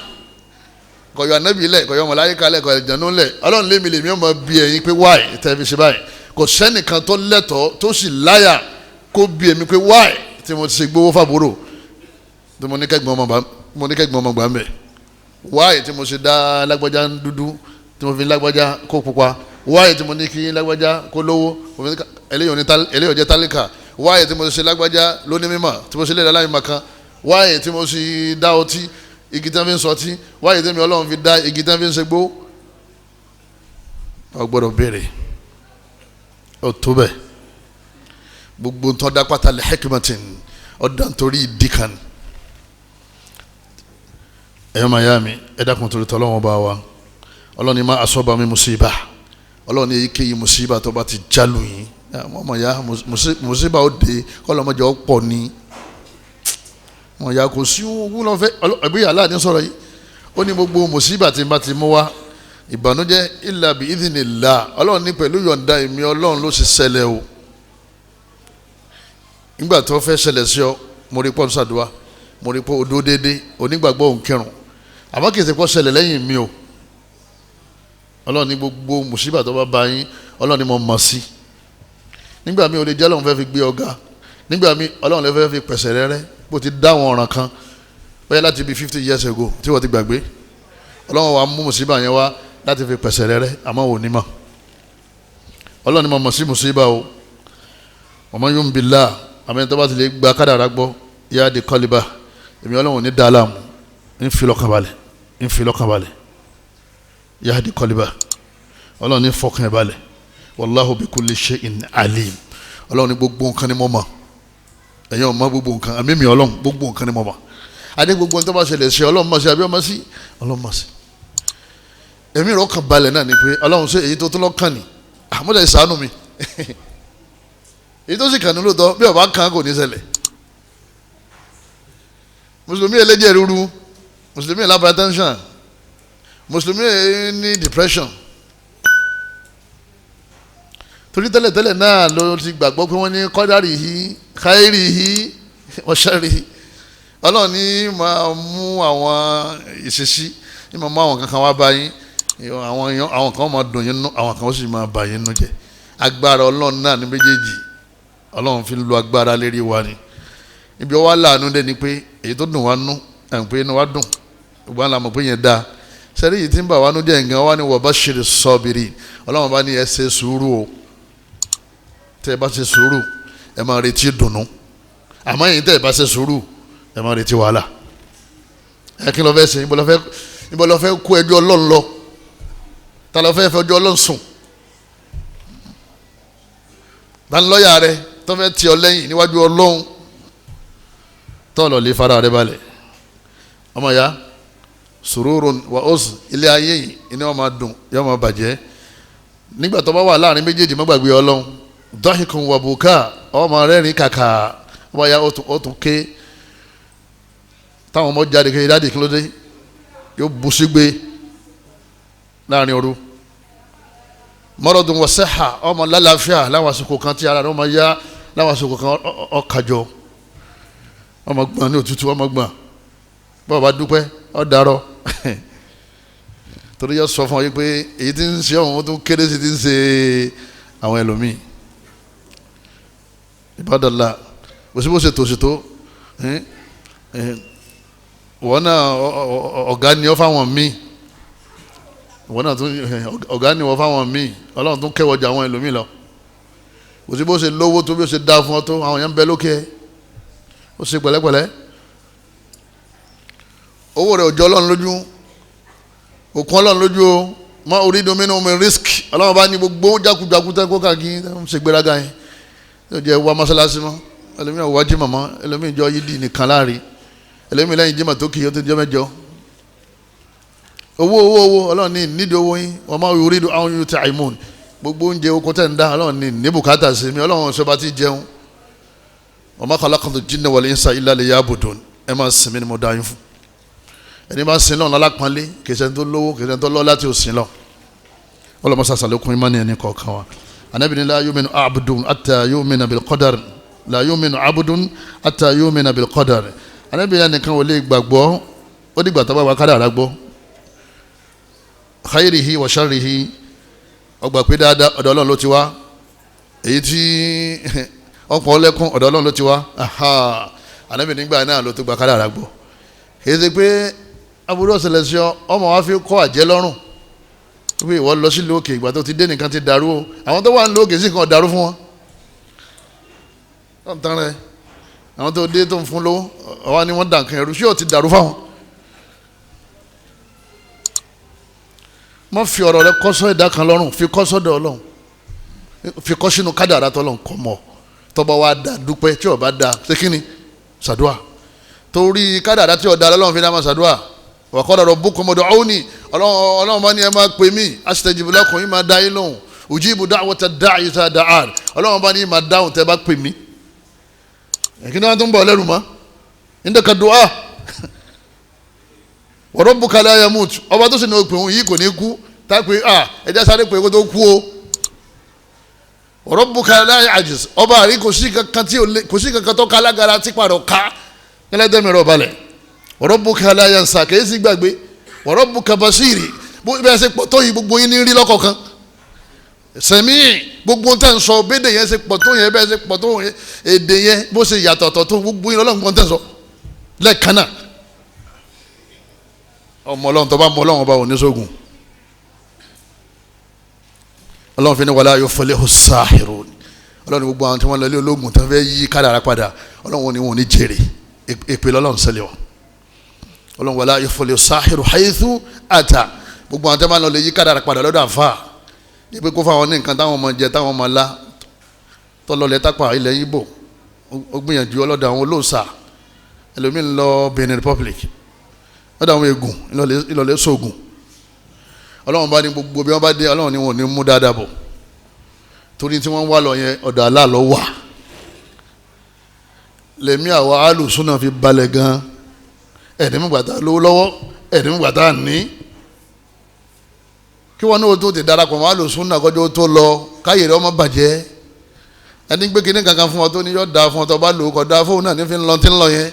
kọ̀yọ̀ anábì lẹ̀, kọ̀yọ̀ màláíkà lẹ̀, kọ̀yọ̀ àlùjànnú lẹ̀, Ọlọ́run lémi lèmi ọmọ bí ẹ̀yin pé wáì tẹ́ fi ṣe báyìí. Kò sẹ́nìkan tó lẹ́tọ̀ọ́ tó sì láyà kó bí èmi pé wáì tí mo ti ṣe gbowó fàbúrò tí mo ní kẹ́gbọ́n ọmọ gbà ń bẹ̀, wáì tí mo ṣe dá lágbájá dúdú tí mo fi lágbájá kó pupa, wáì tí mo ní kí lágbájá kó lówó eléyìí jẹ́ tálíkà, wáì tí mo ṣe lágbájá lóní mímọ̀ tí mo ṣe lè dá láyé màkan, wáì tí mo ṣe dá ọtí igi tí wọ́n fi ń sọtí, wáyé tí mi Ọlọ́run fi dá igi tí wọ́n fi ń ṣe gbó. Ọ gbọ́dọ̀ béèrè ọ tó bẹ́ẹ̀. Gbogbo ń tọ́ da pátá lè hekmatin ọ̀dà nítorí ìdí kan. Ẹ̀yọ́ màá yá mi, ẹ dákun torí tọ́lọ́wọ́n bá wa. Ọlọ́run ní má asọ́ba mi musiba. Ọlọ́run ní èyíkéyìí musiba tó bá ti jálù yín. Ọmọ ya musiba ó de kọ́lọ́mọdé ó pọ̀ ní. Wọn ya kò sí owó lọ fẹ ẹbí yàrá ní sọ̀rọ̀ yìí. Ó ní gbogbo mùsíbà tí n bá ti mú wá ìbànújẹ́ illa bi idhnillah. Ọlọ́run ní pẹ̀lú yọ̀ǹda èmi Ọlọ́run ló sì ṣẹlẹ̀ o. Nígbà tó fẹ́ ṣẹlẹ̀ sí ọ, mo rí pọ́ ṣàdúrà, mo rí pọ́ odó déédéé, onígbàgbọ́ òun kírun, àmọ́ kì í ṣe pọ́ ṣẹlẹ̀ lẹ́yìn mi o. Ọlọ́run ní gbogbo mùsíbà tó bá bá yín, Ọlọ́run ní mo mọ̀ sí. Nígbà mi ò lè jẹ́ Ọlọ́run fẹ́ fi gbé ọ̀gá, nígbà mi Ọlọ́run lè fẹ́ fi pẹ̀sẹ̀ rẹ́rẹ́ bó ti dá àwọn ọ̀ràn kan bóyá láti bí 50 years ago tí wọ́n ti gbàgbé. Ọlọ́run wa mú mùsíbà yẹn wá láti fi pẹ̀sẹ̀ rẹ́rẹ́, àmọ́ ò ní mọ̀. Ọlọ́run ni mo mọ̀ sí mùsíbà o. Ọmọ yóò ń bi láà àmì tó bá ti lè gba kádàrá gbọ́ yá di kọ́líbà, èmi Ọlọ́run ní dá láàmú, ń fi lọ́kàn balẹ̀, ń fi lọ́kàn balẹ̀. Yá di kọ́líbà, Ọlọ́run ní fọkàn balẹ̀. Wallahu bi kulli shay'in alim. Ọlọ́run ní gbogbo nǹkan ni mo mọ̀. Ẹ̀yin ọmọ gbogbo nǹkan, àmì mi Ọlọ́run gbogbo nǹkan ni mo mọ̀. Adé gbogbo nǹkan tó bá ṣẹlẹ̀ ṣe Ọlọ́run mọ̀ sí àbí ọmọ sí Ọlọ́run mọ̀ sí. Èmi rọ̀ kàn balẹ̀ náà ni pé Ọlọ́run ṣe èyí tó tó lọ́kàn ni àmọ́tẹ́ ìsànú mi. Èyí tó sì kàn ní lóòótọ́ bí ọba kan kò ní ṣẹlẹ̀. Mùsùlùmí ẹlẹ́jẹ̀ ríru, mùsùlùmí hypertension, mùsùlùmí ní depression. Torí tẹ́lẹ̀tẹ́lẹ̀ náà ló ti gbàgbọ́ pé wọ́n ní kọ́dárì yìí káírì yìí ọ̀ṣẹ́rì. Ọlọ́run ní máa mú àwọn ìṣesí, ní máa mú àwọn kankan wá bá yín, àwọn kan máa dùn yín nú, àwọn kan ó sì máa bà yín nú jẹ́. Agbára Ọlọ́run náà ní méjèèjì. Ọlọ́run fi ń lo agbára lérí wa ni. Ibi ọwọ́ láàánú dé ni pé èyí tó dùn wá nú, ẹ̀ ń pé inú wa dùn, gbogbo àwọn làmọ̀ pé yẹn dáa. Sẹ́rí yìí tí ń bà wá nú jẹ́ nǹkan wá ní wa bashiri sabirin. Ọlọ́run bá ní ẹ ṣe sùúrù o. Tẹ́ ẹ bá ṣe sùúrù ẹ máa retí dùnú, àmọ́ èyí tẹ́ ẹ bá ṣe sùúrù ẹ máa retí wàhálà. Ẹ kí ló fẹ́ ṣe? Níbo ló fẹ́ kó ẹjọ́ Ọlọ́run lọ? Ta ló fẹ́ fẹjọ́ Ọlọ́run sùn? Ta ni lọ́ọ̀yà rẹ tó fẹ́ tì ọ́ lẹ́yìn níwájú Ọlọ́run? Tó lọ lè fara rẹ balẹ̀. Ọmọ ya sururun wa os, ilé ayé yìí iná wọn máa dùn yóò máa bàjẹ́. Nígbà tó bá wà láàrin méjèèjì má gbàgbé Ọlọ́run. Dọ́hìkùn wàbùkà, ọmọ rẹ́rìn kàkà, ọmọ ya ó tún ké. Táwọn ọmọ jáde kéde dáàdì kí ló dé, yóò bu sígbé láàrin òru. Mọ́rọ̀dùn wọ̀sẹ́hà, ọmọ lálàáfíà láwọn àsìkò kan tí ara rẹ̀ ọmọ yá, láwọn àsìkò kan ọkàjọ, ọmọ gbọ̀n ní òtútù, ọmọ gbọ̀n. Bọ́ọ̀ bá dúpẹ́ ọ̀dàrọ̀. Torí yóò sọ fún ọ yìí pé èyí tí ń ṣe ọ̀hún tó kéré sí ti ń ṣe àwọn ẹlòmíì. Ìbádọ́lá bó ṣe tòṣì tó, wọ́n náà ọ̀gá ni ọ fáwọn míì, wọ́n náà tún ọ̀gá ni wọ́n fáwọn míì. Ọlọ́run tún kẹwọ́jà àwọn ẹlòmíì lọ. Bó ṣe lówó tó bí ó ṣe dá fún ọ tó, àwọn yẹn ń bẹ lókè ẹ, ó ṣe pẹ̀lẹ́pẹ̀lẹ́. Owó rẹ̀ ò jọ Ọlọ́run lójú, òkun Ọlọ́run lójú o. Mọ orí domínú mi risk. Ọlọ́run bá ní gbogbo jákujàku tẹ́ kó káàkiri ń ṣe gbéraga yẹn. Yóò jẹ́ wá mọ́sálásí mọ́, ẹlòmíràn wá jí mọ̀mọ́, ẹlòmíràn jọ yídì nìkan láàrin, Ẹlẹ́mi lẹ́yìn jimá tó kì í ó ti jẹ́ mẹ́jọ. Owó owó owó, Ọlọ́run ní nídìí owó yín. Wọ́n máa yọrí àwọn yóò tẹ àìmọ́n gbogbo oúnjẹ oko tẹ̀ ń dá, Ọlọ́run ní ní bùkátà sí mi. Ọlọ́run ṣọba ti jẹun. Wa ma khalaqtu jinna wal insa illa liya'budun. Ẹ máa sinmi ni mo dá yín fún. Ẹni máa sin lọ́nà alápọ̀nlé, kìí tó lówó, kìí tó lọ́lá tí ó sin lọ. Ọlọ́mọ sàṣàlẹ̀ ìmánì ẹni kọ̀ọ̀kan wa. Ànábì ní la yu'minu abdun hatta yu'mina bil qadar, la yu'minu abdun hatta yu'mina bil qadar. Ànábì ní ẹnìkan ò lè gbàgbọ́ ó dìgbà tó bá wà kádàrá gbọ́, khayrihi wa sharrihi. Ọgbà pé dáadáa ọ̀dọ̀ Ọlọ́run ló ti wá, èyí tí ọ̀pọ̀ ọlẹ́kùn ọ̀dọ̀ Ọlọ́run ló ti wá. Ànábì nígbà náà ló tó gba kádàrá gbọ́. Kìí ṣe pé aburú ọ̀sẹ̀lẹ̀ sí ọ, ọmọ wa fi kọ́ àjẹ́ lọ́rùn wípé ìwọ lọ sí lókè, ìgbà tó ti dé nìkan ti dàrú o. Àwọn tó wà ní lókè sí kan dàrú fún wọn. Wọ́n tán rẹ̀ àwọn tó dé tó ń fún lówó ọ̀wá ni wọ́n dà nǹkan ẹ̀rú, sí ò ti dàrú fáwọn. Má fi ọ̀rọ̀ rẹ kọ́ sọ́ ẹ̀dá kan lọ́rùn, fi kọ́ sọ́dọ̀ Ọlọ́run, fi kọ́ sínú kádàrá tọ́lọ́run kọ́ mọ́. Tọ́ba wa da dúpẹ́, tí ó bá da ṣé kíni ṣàdúà, torí kádàrá tí ó da Ọlọ́run fi dá máa ṣàdúà. Wa qala rabbukum ud'uni, Ọlọ́run bá ní ẹ máa pè mí, astajib lakum, yín máa dá yín lóhùn, ujibu da'wata da'i idha da'an, Ọlọ́run bá ní yín máa dáhùn tẹ́ bá pè mí. Kí ni wọ́n tún bọ̀ lẹ́rù mọ́? Indaka du'a wa rabbuka la yamut, ọba tó sì ní òpin òun yìí kò ní kú, tápé à ẹja sáré pé kó tó kú o. Wa rabbuka la ya'jiz, ọba àrí kò sí kankan tí kò sí kankan tó ká lágara tí pàrọ̀ ká ẹlẹ́dẹ̀mí rọ̀ balẹ̀. Wa rabbuka la yansa, kèé sí gbàgbé. Wa rabbuka basiri, bó bẹ́ẹ̀ ṣe pọ̀ tó yìí gbogbo yín ní rí lọ́kọ̀ọ̀kan. Sẹ̀mí gbogbo tẹ̀ ń sọ bédè yẹn ṣe pọ̀ tó yẹn, bẹ́ẹ̀ ṣe pọ̀ tó yẹn, èdè yẹn bó ṣe yàtọ̀tọ̀ tó gbogbo yín lọ́lọ́run tẹ̀ ń sọ lẹ́ẹ̀kan náà. Ọmọ Ọlọ́run tó bá mọ Ọlọ́run ọba òní sógun. Ọlọ́run fi ní wala yuflihu sahirun, Ọlọ́run gbogbo àwọn tí wọ́n lọ ilé ológun tó fẹ́ yí kádàrá padà, Ọlọ́run ni wọn ò ní jèrè, èpè lọ́lọ́run sẹ́lẹ̀ wọn. Ọlọ́run wala yuflihu sahiru haythu ata, gbogbo àwọn tí wọ́n lọ lè yí kádàrá padà lọ́dọ̀ àfa ìpè kó fáwọn ní nǹkan táwọn ọmọ jẹ táwọn ọmọ la tọ́lọ́lẹ̀ tápà ilẹ̀ Ìgbò, ó gbìyànjú ọlọ́dọ̀ àwọn olóòṣà, ẹlòmíín lọ Benin Republic lọ́dọ̀ àwọn egun ìlọlẹ̀ sógun. Ọlọ́run bá ní gbogbo bí wọ́n bá dé, Ọlọ́run ni wọn ò ní mú dáadáa bọ̀, torí tí wọ́n ń wá lọ yẹn ọ̀dọ̀ Allah ló wà. Lèmi àwa alùsùnà fi balẹ̀ gan, ẹ̀ẹ́dẹ́gbàtà lówó lọ́wọ́, ẹ̀ẹ́dẹ́gbàtà ní kí wọ́n ní o tó ti darapọ̀ mọ́ alùsùnà kọjú tó lọ káyè rẹ̀ ọmọ bàjẹ́. Ẹni gbé kinní kankan fún ọ tó ní yọ da fún ọ tó bá lò ó kọ da fóun náà ní fi ń lọ tí ń lọ yẹn,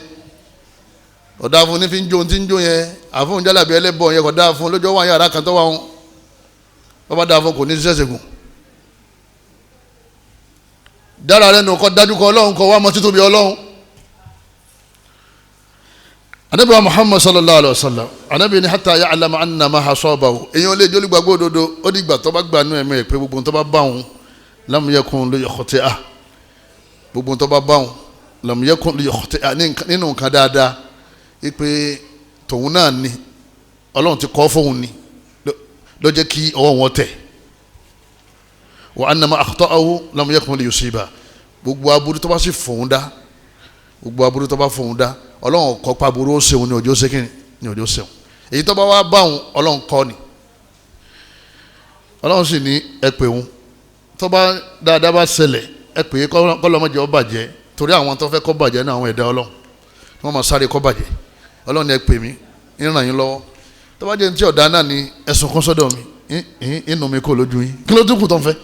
ọ̀dà fún ní fi ń jó tí ń jó yẹn, àfóun jálàbí ẹlẹ́bọ̀ yẹn kọ̀ dáa fún lójó wà yàrá kan tó wà wọn, wọ́n bá dáa fún kò ní ṣiṣẹ́ ṣègùn. Dára rẹ nù kọ́ dájú kọ́ Ọlọ́run kọ́ wá mọ́ títóbi Ọlọ́run. Anabi wa Muhammad sallallahu alayhi wa sallam, anabi ni hatta ya'lama anna ma asabahu, èèyàn lè jólí gbàgbọ́ òdodo ó dìgbà tó bá gbà nú ẹ̀mí rẹ̀ pé gbogbo tó bá bá òun lam yakun li yakhti'ah, gbogbo tó bá bá òun lam yakun li yakhti'ah, nínú nǹkan dáadáa ipe tòun náà ni Ọlọ́run ti kọ́ fóun ni ló jẹ́ kí ọwọ́ wọn tẹ̀. Wa anna ma akhta'ahu lam yakun li yusiba, gbogbo aburú tó bá sì fòun dá, gbogbo aburú tó bá fòun dá, Ọlọ́run kọ́ pa aburú ó ṣeun ní òjò ṣe ní òjò ṣeun, èyí tó bá wá bá òun Ọlọ́run kọ́ ni. Ọlọ́run sì ní ẹ pè òun tó bá dáadáa bá ṣẹlẹ̀ ẹ pè é kọ́lọ́mọdé ó bàjẹ́, torí àwọn tó fẹ́ kó bàjẹ́ náà àwọn ẹ̀dá Ọlọ́run wọ́n máa sáré kó bàjẹ́. Ọlọ́run ni ẹ pè mí ń ràn yín lọ́wọ́, tó bá jẹ́ ní tí ọ̀dà náà ni ẹ̀sùn kún sọ́dọ̀ mi, inú mi kò lójú yín, kí ló tún kù tó ń fẹ́?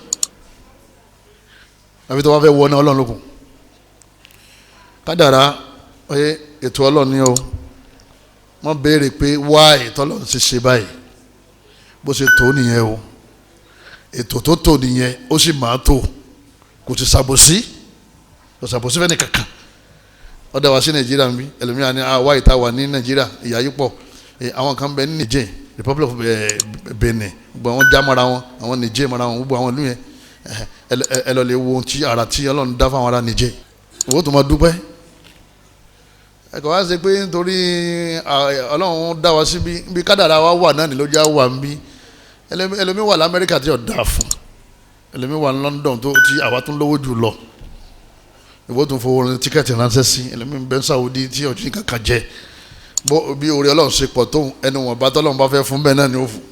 Àbí tó bá fẹ́ wọ ní Ọlọ́run lókun. Kádàrá ọyẹ ètò Ọlọ́run ni o, wọ́n béèrè pé wáì tọ́lọ́run ṣe ṣe báyìí, bó ṣe tó nìyẹn o, ètò tó tó nìyẹn, ó sì máa tó, kò ti ṣàbòsí, kò ṣàbòsí fẹ́ni kankan. Ọ̀dà wa sí Nàìjíríà nbí ẹlòmíràn ni àwa ìta wà ní Nàìjíríà ìyà yìí pọ̀, àwọn kan bẹ ní Niger, Republic of Benin, gbogbo àwọn já mara wọn, àwọn Niger mara wọn, gbogbo àwọn ìlú yẹn ẹ lọ lè wo ohun tí ara tí Ọlọ́run dá fáwọn ará Niger, owó tó máa dúpẹ́. Ẹ kò wá ṣe pé nítorí Ọlọ́run dá wa síbi bí kádàrá wa wà náà ní ló já wà nbí. Ẹlòmíì wà l'Amẹ́ríkà tí ò dáa fún, ẹlòmíì wà ní London tó tí àwa tún lówó jù lọ, ìwọ tún fowó tíkẹ́ẹ̀tì ránṣẹ́ sí, ẹlòmíì bẹ́ẹ̀ Saudi tí ọ̀tún kankan jẹ. Bí orí Ọlọ́run ṣe pọ̀ tó ẹnu wọn bá tọ́lọ́run bá fẹ́ fún bẹ́ẹ̀ náà ni ó fún.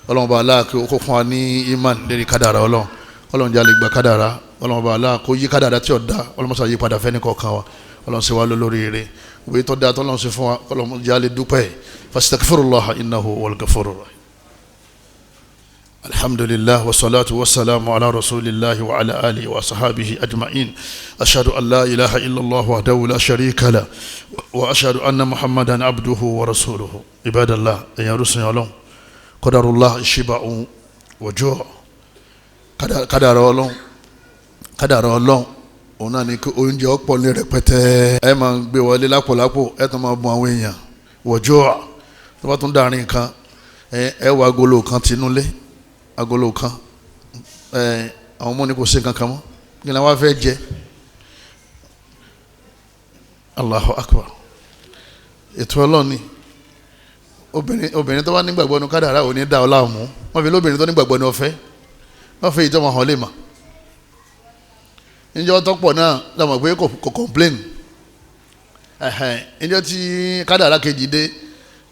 Ọlọ́run bá aláà kó fún wa ní iman lérí kádàrá Ọlọ́run. Ọlọ́run jẹ́ àlè gba kádàrá. Ọlọ́run bá aláà kó yí kádàrá tí ò da, Ọlọ́run sọ yí padà fẹ́ni kọ̀ọ̀kan wa. Ọlọ́run ṣe wá lórí rere. Òwe tó da tọ́lọ́run ṣe fún wa, Ọlọ́run jẹ́ àlè dúpẹ́. Fastaghfirullah innahu huwal ghafurur rahim. Alhamdulillah wa salatu wa salamu ala rasulillah wa ala alihi wa sahabihi ajma'in. Ashhadu an la ilaha illallah wahdahu la sharika la wa ashhadu anna Muhammadan abduhu wa rasuluhu. Ibadallah, ẹ̀yin arúsìn Ọlọ́run, qadarullah shiba'un wa ju'. Kádàrá Ọlọ́run, kádàrá Ọlọ́run òun náà ni kí oúnjẹ ọ̀pọ̀ ní rẹpẹtẹ. Ẹ máa gbé wọlé lápòlápò, ẹ tún máa bùn àwọn èèyàn. Wa ju', tó bá tún dàrin kan, ẹ wọ agolo kan tinúlé, agolo kan, àwọn ọmọ ní kò sí nǹkan kan mọ́, kí ni wọ́n fẹ́ jẹ? Allahu akbar. Ètò Ọlọ́run ni. Obìnrin tó bá nígbàgbọ́ ní kádàrá ò ní dá ọ láàmú. Wọ́n fi lóbìnrin tó nígbàgbọ́ ní ọ̀fẹ́, wọ́n fi ìjọba hàn lè mà. Níjọ́ tọ́pọ̀ náà lọ́mọ pé kò complain. Níjọ́ tí kádàrá kejì dé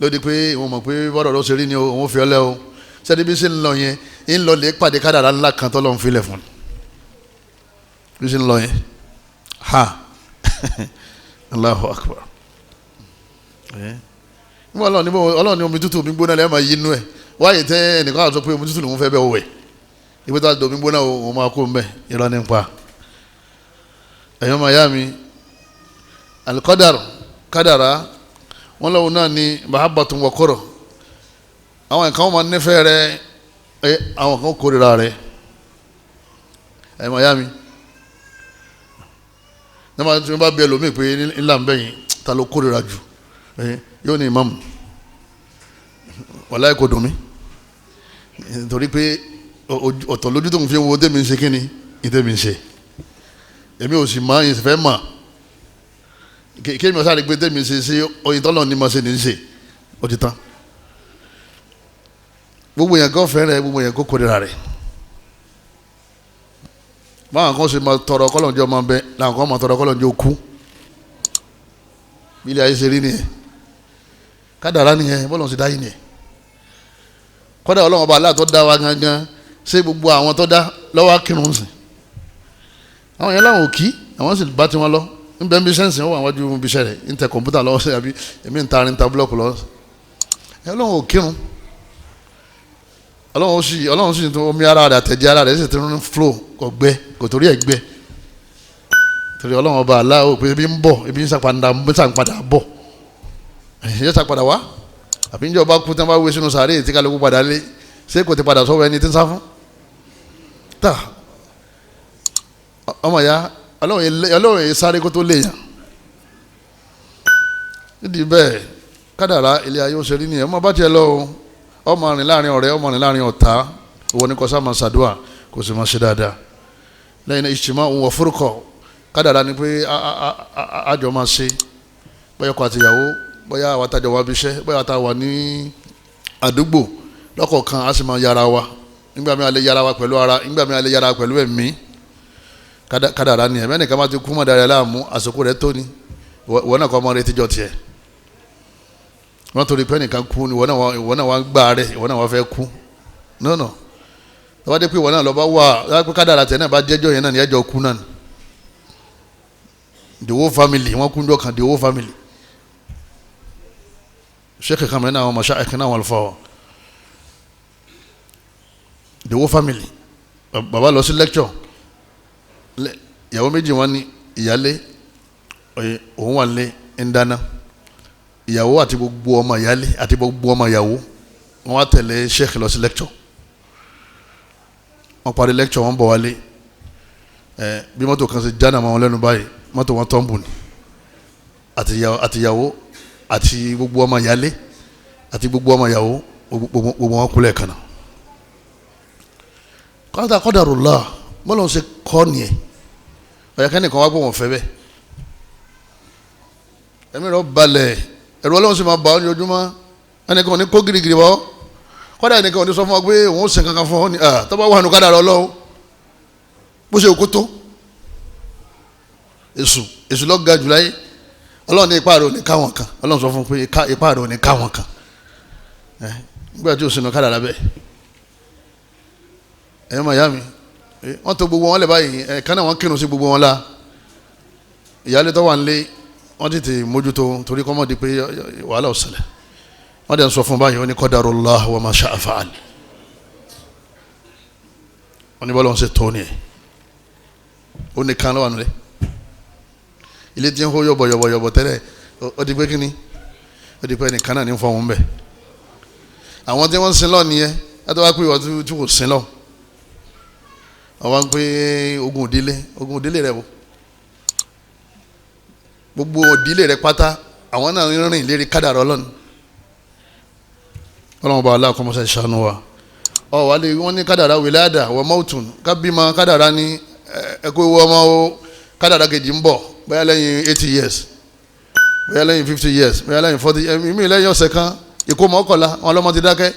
ló di pé wọ́n mọ̀ pé bọ́dọ̀ ló ṣe rí ni òun fi ọlẹ́ o. Sẹ́ni bí ṣe ń lọ yẹn, ń lọ lè pàdé kádàrá ńlá kan tọ́lọ́ ń filẹ̀ fún un. Bí ṣe ń lọ yẹn, ha, Allahu akbar. Nígbà Ọlọ́run ní omi tútù omi gbóná lẹ́yìn máa yí inú ẹ̀. Wáyé tẹ́ ẹnìkan àti sọ pé omi tútù lòún fẹ́ bẹ́ẹ̀ wẹ̀. Ibi tó a domi gbóná òun máa kó mbẹ́, irọ́ ní pa. Ẹ̀yọ́ máa yá mi, alikọ́dàrú kádàrá wọn lọ́wọ́ náà ní mahabbatun wa kurh. Àwọn nǹkan wọn máa nífẹ̀ẹ́ rẹ, àwọn kan kórìíra rẹ. Ẹ̀yọ́ máa yá mi, nígbà tí wọ́n bá bẹ lómi pé ńlá ń bẹ̀yìn ta ló kórìíra jù, yóò ní ìmáàmù. Wàláhì kò dùn mí, nítorí pé ọ̀tọ̀ lójú tó ń fi wo tèmi ń ṣe kíni tèmi ń ṣe, èmi ò sì máa ń fẹ́ mà kémi ọ̀sán àti pé tèmi ń ṣe ṣe oyin tọ́lọ̀ ní ma ṣe ní ṣe ó ti tán. Gbogbo yẹn kò fẹ́ rẹ, gbogbo yẹn kò kórìíra rẹ. Báwọn kan ṣe máa tọrọ kọ́lọ̀njọ́ máa bẹ, làwọn kan máa tọrọ kọ́lọ̀njọ́ kú. Bí ilé ayé ṣe rí nìyẹn, kádàrá nìyẹn, bọ́lọ̀ ṣe dá yìí nìyẹn. Kọ́dà Ọlọ́run ọba aláà tó dá wa gangan, ṣé gbogbo àwọn tó dá lọ́wọ́ akírun sìn? Àwọn yẹn láwọn ò kí, àwọn sì bá tiwọn lọ. Ń bẹ ń bí sẹ́ǹsì, wọ́n wà wájú ibi iṣẹ́ rẹ̀, ń tẹ kọ̀ǹpútà lọ́wọ́ sí, àbí èmi ń ta arin ta búlọ̀kù lọ́wọ́. Ọlọ́run ò kírun. Ọlọ́run sì tún omi ara rẹ̀ àtẹ̀jẹ́ ara rẹ̀ sì ti ń flow, kò gbẹ, kò torí ẹ̀ gbẹ. Torí Ọlọ́run ọba aláà ó pé ebi ń bọ̀, ebi ń sàpadà bọ̀, ẹ̀yẹ́ sàpadà wá. Àbí ń jẹ́ ọba kú tí wọ́n bá wé sínú sàárè tí kálukú padà lé, ṣé kò ti padà sọ́wọ́ ẹni tí ń sá fún? Tá ọmọ ya, Ọlọ́run yìí sáré kó tó lè yàn. Nídìí bẹ́ẹ̀ kádàrá ilé ayé ó ṣe rí nìyẹn. Ọmọ bá tiẹ̀ lọ o, ọmọ rìn láàrin ọ̀rẹ́, ọmọ rìn láàrin ọ̀tá, ìwọ ni kò sá máa ṣàdúà, kò sì máa ṣe dáadáa. Lẹ́yìn náà ìṣìmọ̀ òun wọ̀ fúrúkọ̀. Kádàrá ni pé àjọ máa ṣe, bóyá ọkọ àtìyàwó, bóyá àwọn àtàjọ wa bí iṣẹ́, bóyá àtàwà wà ní àdúgbò lọ́kọ̀ọ̀kan, a sì máa yára wa. Nígbà mi a lè yára wa pẹ̀lú ara, nígbà mi a lè yára wa pẹ̀lú ẹ̀mí. Kádàrá ni ẹ̀mí ẹnìkan bá ti kú mọ́ dára láàmú, àsìkò rẹ̀ tó ni, ìwọ náà kọ́ ọmọ rẹ tíjọ tiẹ̀. Wọ́n torí pé ẹnìkan kú ni ìwọ náà wá ń gbà rẹ̀, ìwọ náà wá fẹ́ kú. No no, tọ́wọ́ dé pé ìwọ náà lọ bá wà, tọ́wọ́ pé kádàrá tẹ̀ náà bá jẹ́jọ́ yẹn náà ni ẹjọ́ kú náà ni. The whole family, wọ́n kú njọ́ kan, the whole family. Sheikh kan mẹ́rin àwọn mashayikh náà wọ́n fọ́ the whole family. Bàbá lọ sí lecture, ìyàwó méjì wọn ní ìyálé, òun wà lé ń dáná. Ìyàwó àti gbogbo ọmọ ìyálé àti gbogbo ọmọ ìyàwó wọn wá tẹ̀lé sheikh lọ sí lecture. Wọ́n parí lecture, wọ́n bọ̀ wálé. Bí mọ́tò kan ṣe jánà mọ́ wọn lẹ́nu báyìí, mọ́tò wọn tọ́ǹbù ni. Àtìyàwó àti gbogbo ọmọ ìyálé àti gbogbo ọmọ ìyàwó, gbogbo wọn kúlẹ̀ kan náà. Qadarullah, bọ́lá ń ṣe kọ́ nìyẹn. Ọ̀yà kẹ́nìkan wá pé wọ́n fẹ́ bẹ́ẹ̀. Ẹ̀mí rẹ̀ balẹ̀, ẹ̀rù Ọlọ́run sì máa bà ọ́ ní ojúmọ́. Ẹnìkan ò ní kó girigiri bọ́. Kọ́dà ẹnìkan ò ní sọ fún ọ pé òun ó sìn kankan fún ọ ní tó bá wà nù kádàrá Ọlọ́run bó ṣe kó tó. Èṣù ló ga jù láyé. Ọlọ́run ní ipá rẹ̀ ò ní káwọn kan. Ọlọ́run sọ fún pé ipá rẹ̀ ò ní káwọn kan. Nígbà tí o sinú kádàrá bẹ́ẹ̀, ẹ̀yọ́ màyá mi, wọ́n tó gbogbo wọn lẹ̀ báyìí, ẹ̀ka náà wọ́n kírun sí gbogbo wọn la. Ìyáálé tó wà nílé wọ́n tètè mójútó torí kọ́ mọ́ di pé wàhálà ò ṣẹlẹ̀. Wọ́n dẹ̀ ń sọ fún báyìí, wọ́n ní qadarullah wa ma sha'a fa'al. Wọ́n ní bọ́lá wọn ṣe tó ni ẹ̀, ó ní kan lọ́wọ́ nílé. Ilé tí ń hó yọ̀bọ̀ yọ̀bọ̀ yọ̀bọ̀ tẹ́lẹ̀, ó di pé kíni, ó di pé ẹnìkan náà ní fọ́ọ̀mù bẹ́ẹ̀. Àwọn tí wọ́n ń sin lọ nìyẹn, látọ̀ wá pé ìwà tí kò sin lọ. Àwọn wá ń pé ogun òdílé, ogun òdílé rẹ̀ wò. Gbogbo òdílé rẹ̀ pátá, àwọn náà ń rìn lérí kádàrá Ọlọ́run. Ọlọ́run bá aláàkọ́mọṣẹ́ ìṣàánú wa. Ọ wà lè wọ́n ní kádàrá wìládà wọ mọ́tún kábímọ kádàrá ní ẹ̀kọ́ ewu ọmọ o, kádàrá kejì ń bọ̀ bóyá lẹ́yìn 80 years, bóyá lẹ́yìn 50 years, bóyá lẹ́yìn 40, ẹ̀mí lẹ́yìn ọ̀sẹ̀ kan, ìkómọ ọkọ̀la wọn lọ́mọ ti dákẹ́.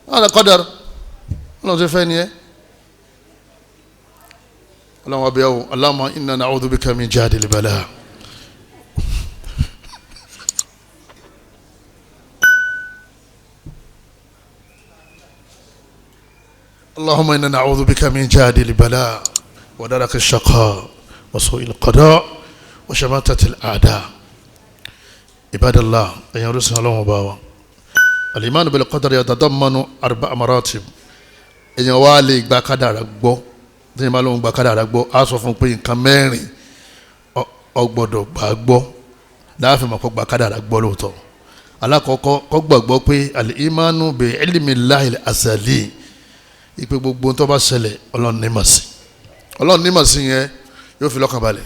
Wọn lọ kádàrá Ọlọ́run ti fẹ́ ni ẹ́. Ọlọ́run wa bẹ̀ ọ́, Allahumma inna na'udhu bika min jahdil bala. اللهم إنا نعوذ بك من جهد البلاء ودرك الشقاء وسوء القضاء وشماتة الأعداء. عباد الله، أن يرسل الله مباوى. الإيمان بالقدر يتضمن 4 مراتب. إن والي gba kádàrá gbọ́, tí bá lóhun gba kádàrá gbọ́, á sọ fún pé nǹkan mẹ́rin ó gbọ́dọ̀ gbà gbọ́ láàfin mọ̀ kó gba kádàrá gbọ́ lóòótọ́. Alákọ̀ọ́kọ́, kó gbàgbọ́ pé al-imanu bi ilmi Allahi al-azali, ipe gbogbo tó bá ṣẹlẹ̀ Ọlọ́run ní mà sí. Ọlọ́run ní mà sí yẹn yóò fi lọ́kàn balẹ̀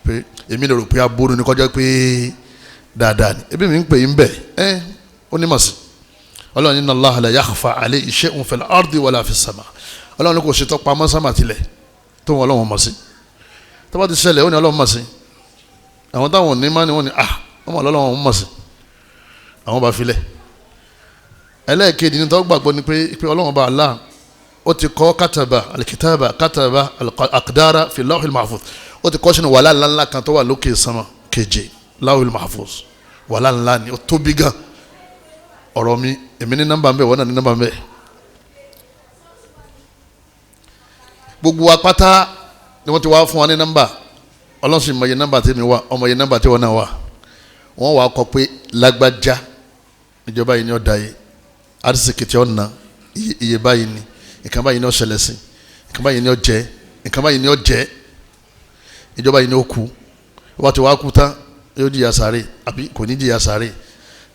pé èmi lè rò pé aburú ni kọjá pé dáadáa ni, ebi mi ń pè yín bẹ̀ ẹ́ ó ní mà sí. Ọlọ́run inna Allaha la yakhfa alayhi shay'un fil ardi wala fis sama. Ọlọ́run kò ṣètò pamọ́ sámà tilẹ̀ tó wọn Ọlọ́run mà sí. Tó bá ti ṣẹlẹ̀ ó ní Ọlọ́run mà sí. Àwọn táwọn ní má ni wọ́n ní ah wọ́n mọ̀ Ọlọ́run mà sí, àwọn bá filẹ̀. Ẹlẹ́ẹ̀kejì ni tó gbàgbọ́ ni pé Ọlọ́run bá Allah ó ti kọ́ kátàbà alikitaba kátàbà akidara fi lawhil mahfuz. Ó ti kọ́ sínú wàhálà ńláńlá kan tó wà lókè sánmà keje, lawhil mahfuz. Wàhálà ńlá ni ó tóbi gan. Ọ̀rọ̀ mi èmi ní nọ́mbà ń bẹ, wọ́n náà ní nọ́mbà ń bẹ. Gbogbo wa pátá ni wọ́n ti wá fún wa ní nọ́mbà. Ọlọ́run sì mọ iye nọ́mbà tí mi wà, ọmọ iye nọ́mbà tí wọ́n náà wà. Wọ́n wàá kọ pé lágbájá ìjọba yìí ni ó da yìí, arísìkì tí ó na iye báyìí ni, nǹkan báyìí ni ó ṣẹlẹ̀ sí, nǹkan báyìí ni ó jẹ, nǹkan báyìí ni ó jẹ, ìjọba yìí ni ó kú. Wọ́n ti wá kú tán, yóò jìyà sáré àbí kò ní jìyà sáré,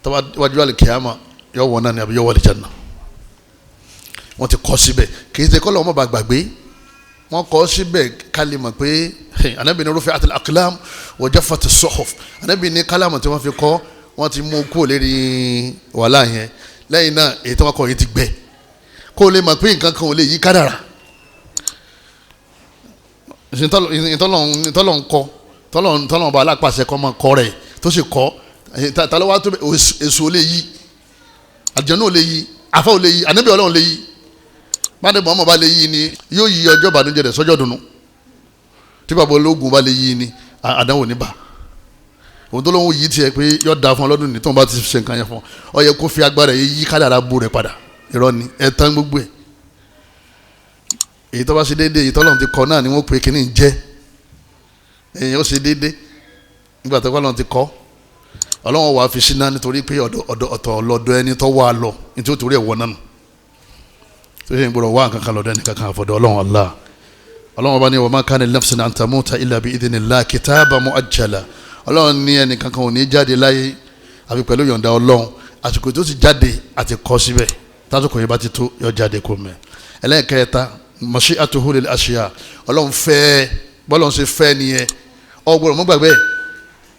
tọ́wájú àlè kíámà yóò wọ̀ náà ni àbí yóò wọ̀ àlìjánnà. Wọ́n ti kọ́ síbẹ̀, kì í ṣe kọ́ lọ́wọ́ mọ̀ bá gbàgbé. Wọ́n kọ́ síbẹ̀ ká lè mọ̀ pé Ànábì ní rufi'atil aqlam wa jaffatis suhuf. Ànábì ní kálámù tí wọ́n fi kọ́, wọ́n ti mú kúrò lérí wàhálà yẹn. Lẹ́yìn náà èyí tí wọ́n kọ́ yìí ti gbẹ, kó lè mọ̀ pé nǹkan kan ò lè yí kádàrà. Ìtọ́lọ̀ ń kọ́, tọ́lọ̀ ń bá alápàṣẹ kọ́ máa kọ́ rẹ̀ tó sì kọ́, tàlọ́wọ́ tó èso lè yí, àlùjànnú ò lè yí, àfẹ́ ò lè yí, ànábì Ọlọ́run lè yí. Báńdé Muhammad bá lè yí ni yóò yí ọjọ́ ìbànújẹ́ rẹ̀ sọ́jọ́ dùnú. Tí bàbá ológun bá lè yí ni àdánwò ní bá. Òun tó lóun yí tiẹ̀ pé yóò da fún ọlọ́dún ní tóun bá ti ṣe nǹkan yẹn fún ọ, yẹ kó fi agbára yìí yí kádàrá bú rẹ̀ padà. Irọ́ ni ẹ tán gbogbo ẹ̀. Èyí tó bá ṣe déédéé, èyí tọ́lọ́run ti kọ náà ni wọ́n pe kínní jẹ́. Èyí ó ṣe déédéé nígbà tó kọ́lọ́run ti kọ́. Ọlọ́run wàá fi síná nítorí pé ọ̀dọ̀ ọ̀tọ̀ ọlọ́dọ̀ ẹni tó wà lọ nítorí torí ẹ̀ wọ náà nù. Tó ṣe ń gbọ́dọ̀ wá nǹkan kan lọ́dọ̀ ẹni kankan àfọ̀dọ̀ Ọlọ́run Allah. Ọlọ́run bá ní wa ma kana li nafsin an tamuta illa bi idhnillahi kitaban mu'ajjala. Ọlọ́run ní ẹnì kankan ò ní jáde láyé àfi pẹ̀lú yọ̀ǹda Ọlọ́run. Àsìkò tó ti jáde àti kọ́ síbẹ̀, tásìkò yìí bá ti tó yọ jáde kó mẹ́. Ẹlẹ́ẹ̀kẹta, mashi'atuhu lil ashiya. Ọlọ́run fẹ́, bọ́lọ́run ṣe fẹ́ nìyẹn. Ọgbọ́dọ̀ mọ́ gbàgbé,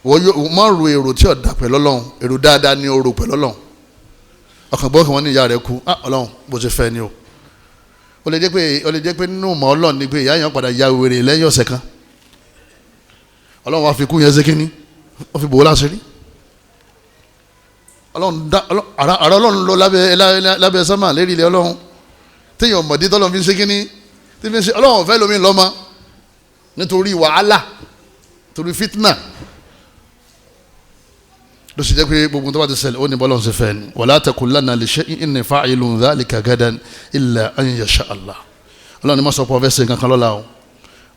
wọ́n má ro èrò tí ọ̀dà pẹ̀lú Ọlọ́run, èrò dáadáa ni ó rò pẹ̀lú Ọlọ́run. Ọkàn gbọ́ kí wọ́n ní ìyá rẹ̀ kú, ah Ọlọ́run bó ṣe fẹ́ ni o. Ó lè jẹ́ pé nínú ìmọ̀ Ọlọ́run ni pé ìyá yẹn padà ya wèrè lẹ́yìn ọ̀sẹ̀ kan. Ọlọ́run wá fi kú yẹn ṣe kínní, ó fi bò ó láṣìírí. Ọlọ́run dá ara Ọlọ́run lọ lábẹ́ sánmà lérí ilẹ̀ Ọlọ́run. Téèyàn mọ̀dé tọ́lọ́run fi ń ṣe kínní, tí fi ń ṣe Ọlọ́run fẹ́ lómi lọ́mọ nítorí wàhálà, torí fitna. Ló sì jẹ́ pé gbogbo tó bá ti ṣẹlẹ̀ ó ní bọ́lá ń ṣe fẹ́ ni. Wala taqulanna li shay'in inni fa'ilun dhalika gadan illa an yasha Allah. Ọlọ́run ni má sọ pé ọ fẹ́ ṣe nǹkan kan lọ́la o,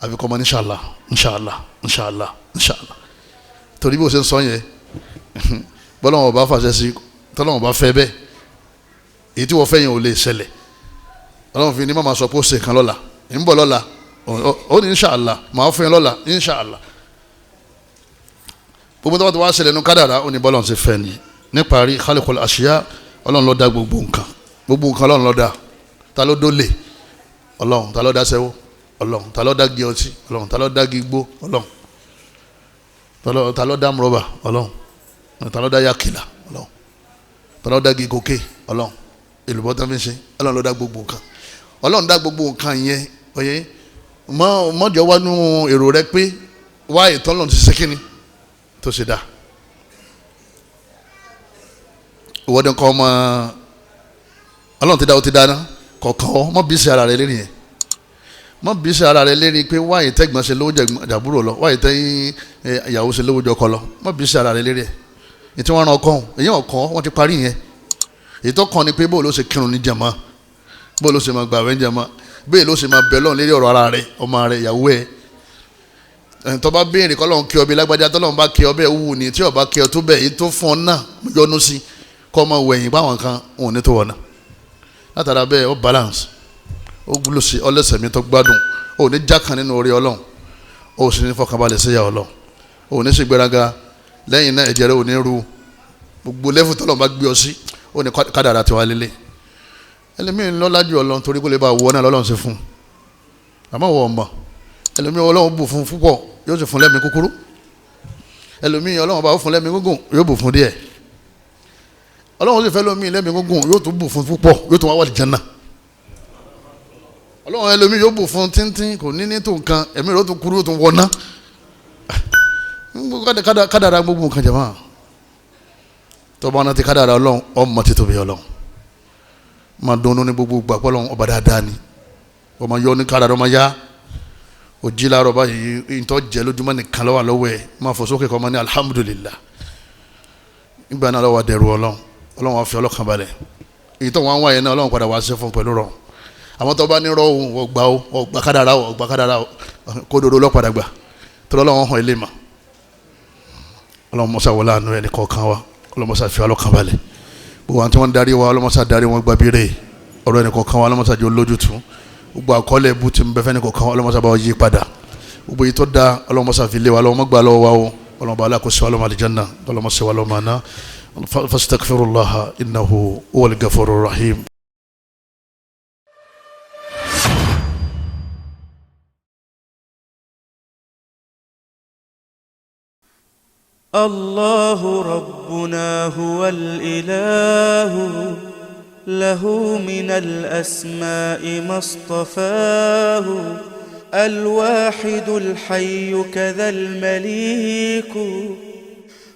àbí kọ́ mọ inshallah inshallah inshallah inshallah. Torí bí o ṣe ń sọ yẹn, bọ́lá wọn bá fàṣẹ sí, tọ́lọ́wọ́n bá fẹ́ bẹ́ẹ̀, èyí tí wọ́n fẹ́ yẹn ò lè ṣẹlẹ̀. Ọlọ́run fi ní má máa sọ pé ó ṣe kan lọ́la, ń bọ̀ lọ́la, ó ní inshallah màá fún yẹn lọ́la inshallah. Gbogbo tó bá ti wá ṣẹlẹ̀ nu kádàrá, ó ní bọ́lá ti fẹ́ ni. Níparí, khaliqul ashiya, Ọlọ́run ló dá gbogbo nǹkan, gbogbo nǹkan Ọlọ́run ló dá. Ta ló dólè? Ọlọ́run. Ta ló dá sẹ́wó? Ọlọ́run. Ta ló dá gí ọtí? Ọlọ́run. Ta ló dá gí igbó? Ọlọ́run. Ta ló dá mùrọ̀bà? Ọlọ́run. Ta ló dá yakìlà? Ọlọ́run. Ta ló dá gí kókè? Ọlọ́run. Èlùbọ́ tán fi ń ṣe, Ọlọ́run ló dá gbogbo nǹkan. Ọlọ́run dá gbogbo nǹkan yẹn. Oyè mọ́jọ wá nú èrò rẹ pé wá ìtọ́lọ́run ti ṣe kíni tó ṣe dá. Ìwọ́de nǹkan ọmọ Ọlọ́run ti dá, ó ti dáná kọ̀ọ̀kan ọ mọ́ bí ṣe ara rẹ lérí yẹn, mọ́ bí ṣe ara rẹ lérí pé wáyé tẹ́gbọ́n ṣe lówó jàbúrò lọ, wáyé tẹ́yìn ìyàwó ṣe lówó jọkọ lọ, mọ́ bí ṣe ara rẹ lérí ẹ̀. Ètí wọ́n ran ọkọ èyí ọkọ wọ́n ti parí yẹn. Èyí tó kàn ni pé bó ló ṣe kírun ní jàmá, bó ló ṣe máa gbààwẹ̀ ní jàmá, bẹ́ẹ̀ ló ṣe máa bẹ̀ lọ́run lérí ọ̀rọ̀ ara rẹ, ọmọ rẹ, ìyàwó ẹ̀. Tó bá béèrè kọ́lọ́run kí ọ bí lágbájá, tọ́lọ́run bá kí ọ bẹ́ẹ̀ wù ní, tí ó bá kí ọ tó bẹ́ẹ̀, èyí tó fún ọ náà yọnu sí, kọ́ ọmọ wẹ̀yìn báwọn kan òun ní tó wọ̀ náà. Látara bẹ́ẹ̀, ó balance, ó gbúlò sí ọlẹ́sẹ̀ mi tó gbádùn, ó ní jákàn nínú orí Ọlọ́run, ó sì ní fọkànbalẹ̀ síyà Ọlọ́run, ó ní ṣègbéraga. Lẹ́yìn náà ẹ̀jẹ̀ rẹ̀ ò ní ru. Gbogbo lẹ́fù tọ́lọ́run bá gbé ọ sí, ó ní kádàrá tiwa lélẹ̀. Ẹlẹ́mìí lọ́lájú Ọlọ́run torí kó lè bá wọ náà lọ́lọ́run ṣe fún un, àmọ́ wọ́n mọ̀. Ẹlòmíì Ọlọ́run bù fún púpọ̀, yóò sì fún lẹ́mìí kúkúrú. Ẹlòmíì Ọlọ́run bá fún lẹ́mìí gígùn, yóò bù fún díẹ̀. Ọlọ́run sì fẹ́ lómi lẹ́mìí gígùn, yóò tún bù fún púpọ̀, yóò tún wá wà lìjánà. Ọlọ́run ẹlòmíì yóò bù fún tíntín, kò ní ní tó nǹkan, ẹ̀mí rẹ̀ ó tún kúrú, yóò tún wọná. Kádàrá gbogbo nǹkan jẹ̀mọ́ tọ́ba náà ti kádàrá Ọlọ́run, ọmọ ti tóbi Ọlọ́run máa dunnú ní gbogbo gbà pé Ọlọ́run ọba dáadáa ni. Ọmọ yọ ní kádàrá, ọmọ yá òjì láàárọ̀ báyìí, ntọ́ jẹ́ lójúmọ́ nìkan lọ́wọ́ lọ́wọ́ ẹ̀ máa fò sókè kọ́ ọmọ ní alhamdulillah. Nígbà náà lọ́wọ́ dẹ̀rù Ọlọ́run, Ọlọ́run wá fi ọlọ́kàn balẹ̀. Èyí tó wọ́n wáyé náà Ọlọ́run padà wá ṣe fún pẹ̀lú rọ̀. Àwọn tó bá ní rọ̀ ọgbà ọgbà kádàrá ọgbà kádàrá kó dodo lọ́padà gbà tó Ọlọ́run hàn ilé mà. Ọlọ́run mọ́sá wọlé àánú ẹni kọ̀ọ̀kan wa, Ọlọ́run mọ́sá fi ọlọ́kàn balẹ̀. Gbogbo àwọn tí wọ́n ń darí wa, Ọlọ́run mọ́sá darí wọn gbàbírè. Ọ̀rọ̀ ẹni kọ̀ọ̀kan wa, Ọlọ́run mọ́sá jẹ́ olójútu. Gbogbo àkọọ́lẹ̀ ibú tí ń bẹ fẹ́ni kọ̀ọ̀kan, Ọlọ́run mọ́sá bá wa yí padà. Gbogbo èyí tó da, Ọlọ́run mọ́sá fi lé wa lọ́wọ́, mọ́gbà lọ́wọ́ wa o. Ọlọ́run bá aláàkóso wa lọ́mọ àlìjánnà, Ọlọ́run mọ́sá wa lọ́mọ àná. Fastaghfirullaha innahu huwal ghafurur rahim.
الله ربنا هو الإله، له من الأسماء ما اصطفاه، الواحد الحي كذا المليك،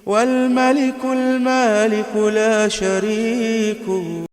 والملك المالك لا شريك.